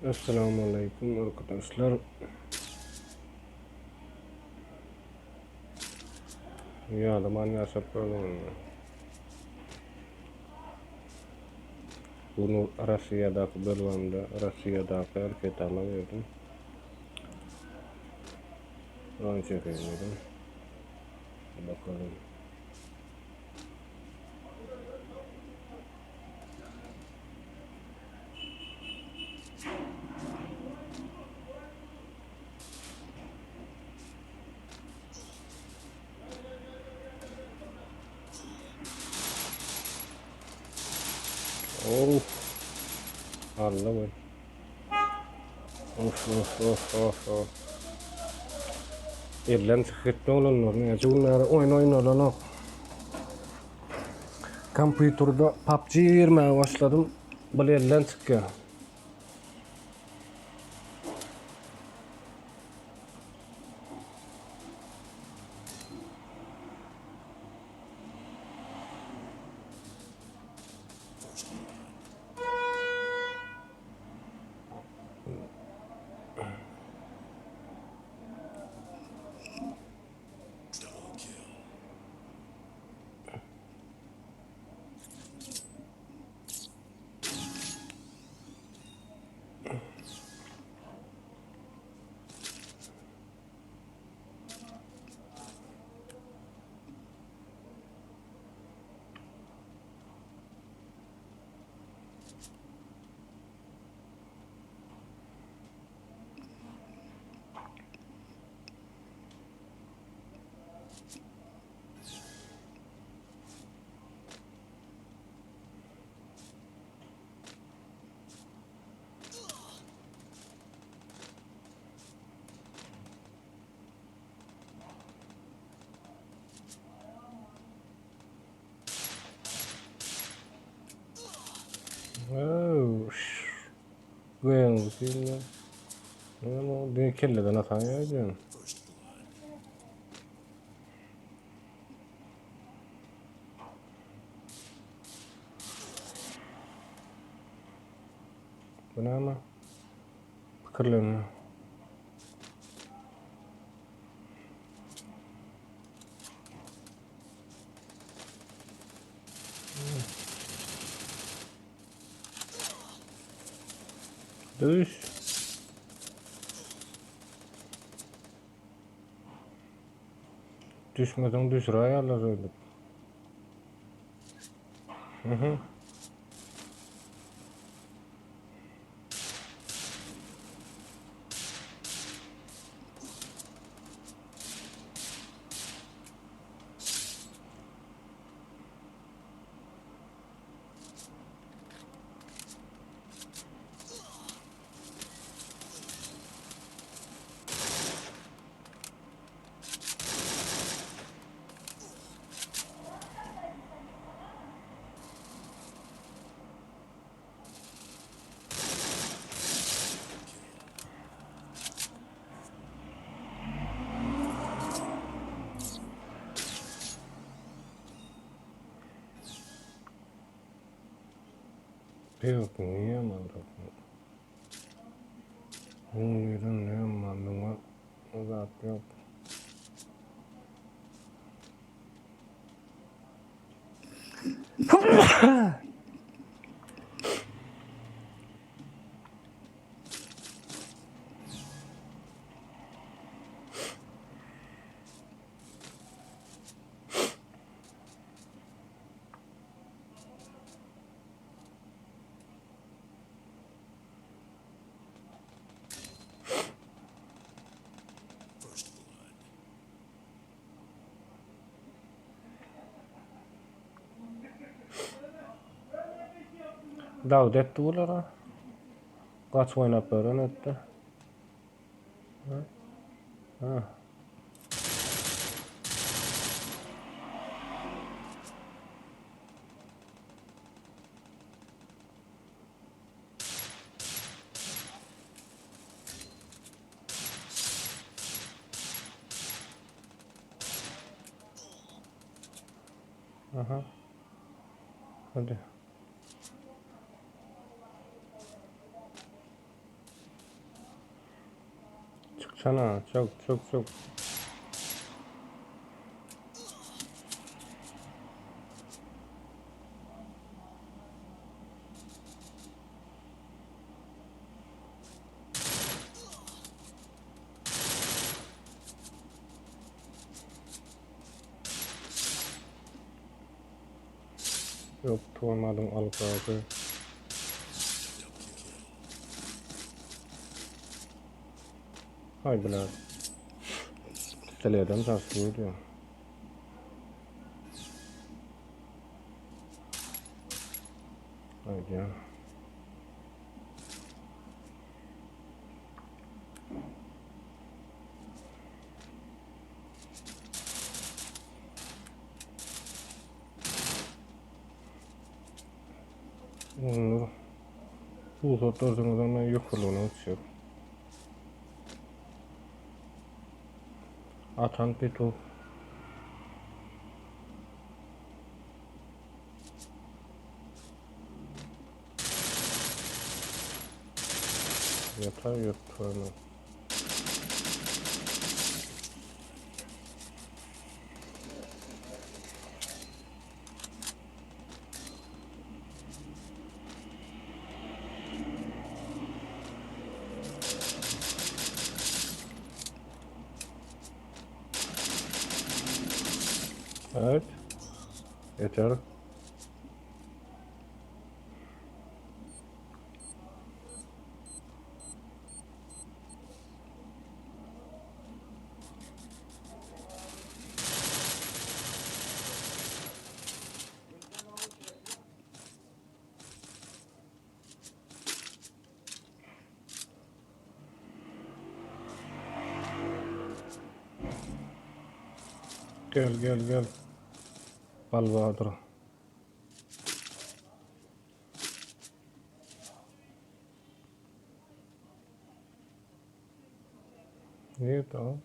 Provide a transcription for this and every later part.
Esselamu aleýkum arkadaşlar. Ýadaman ýaşap görmedim. Bunu Russiýadaky bölümde Russiýadaky raketama berdim. Onu çekeyim dedim. Bakalım. Of. Allah be. Of of of of of. Elden çykyp gitdi oglanlar. Näçe gün bäri oýun oýnalanok. Kompýuterde PUBG girmäge başladym. Bul elden çykýar. Oh, Goýaň filmi. Näme o? Diňe kelleden atan ýa Bu näme? Pikirlenme. Düş. Düşmeden düşüräýerler öýdüp. Mhm. Yok niye mantıklı? Bunun ne mantıklı? Zat yok. Dawut etdi bulara. Gaç oýnap beren etdi. Ha. Ha. Aha. Hadi. Çana, çök, çök, çök. Yok toymadyň algazy. Hay bilen. Pistoletden çarptı diyor. Haydi ya. Onur. Pursat görseňiz onda ýokarlygyna uçýar. Atan petuh. Ýatar ýötürme. Evet. Yeter. Gel gel gel. Balbadyr. Nirde o?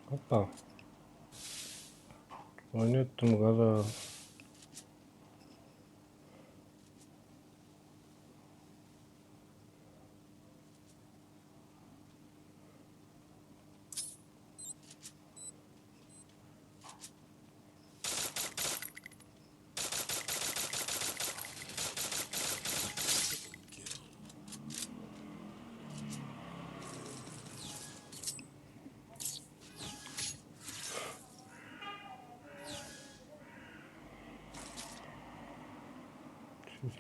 Hoppa. Oýnatdym gaza.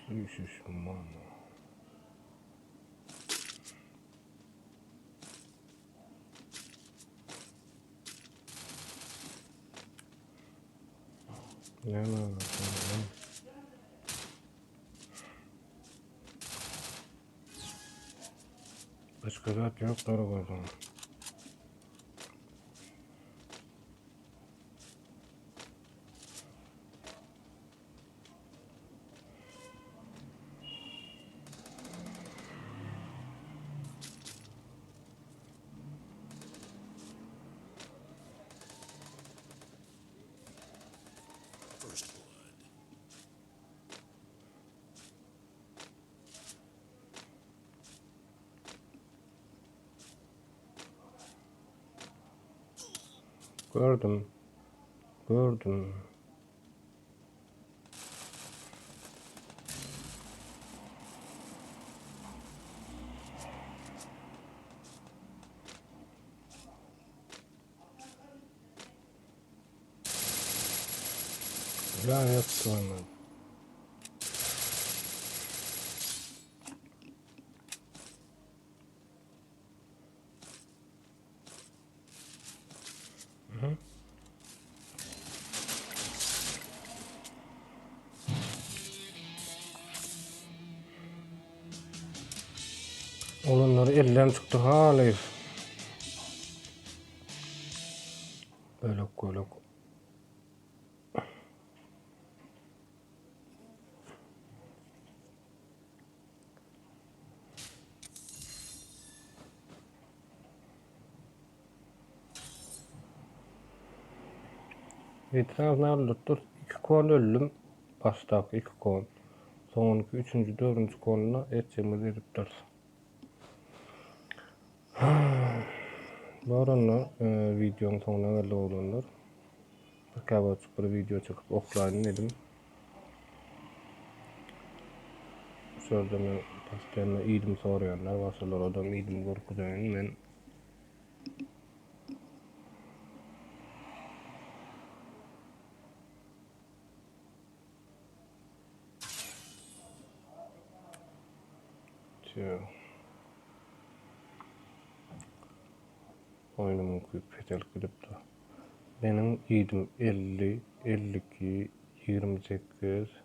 Слышишь, мама? Ne ne ne ne. Başka zat yok doğru. First blood. Gördüm. Gördüm. Ya yaptı hemen. Olanlar elden çykdy haly. Bölek bölek. Eýtseňiz näbildirip Iki kon öldüm. Başdaky iki kon. Soňunky üçünji, dördünji konunda etjegimizi edipdiris. Bar onda e, videoň soňuna geldik oglanlar. Bir käwagtjyk bir video çekip oklaýyn dedim. Şu ýerde men postoýanno iýdim soraýanlar bar, şolara-da iýdim görkezeýin men. Oýnumyň küýi peselip gidipdir. Meniň iýdim 50, 52, 28,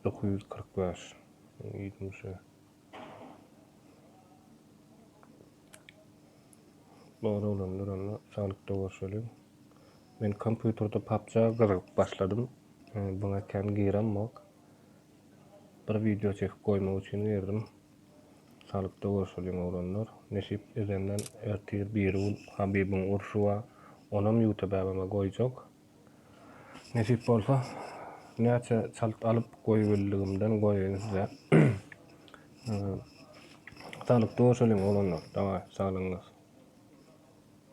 945. Iýdim şu. Bor oglanlar onda saglykda görşeliň. Men kompýuterde PUBG-a gyzygyp başladym. Buňa kän giremok. Bir wideo çekip goýmak üçin girdim. Saglykda görşeliň oglanlar. Nesip edenden ertir birigün Habibiň urşy bar. Onam ýutubäbeme goýjak. Nesip bolsa näçe çalt alyp goýubildigimden goýaýyn size. Saglykda görşeliň oglanlar. Daway saglygyňyz.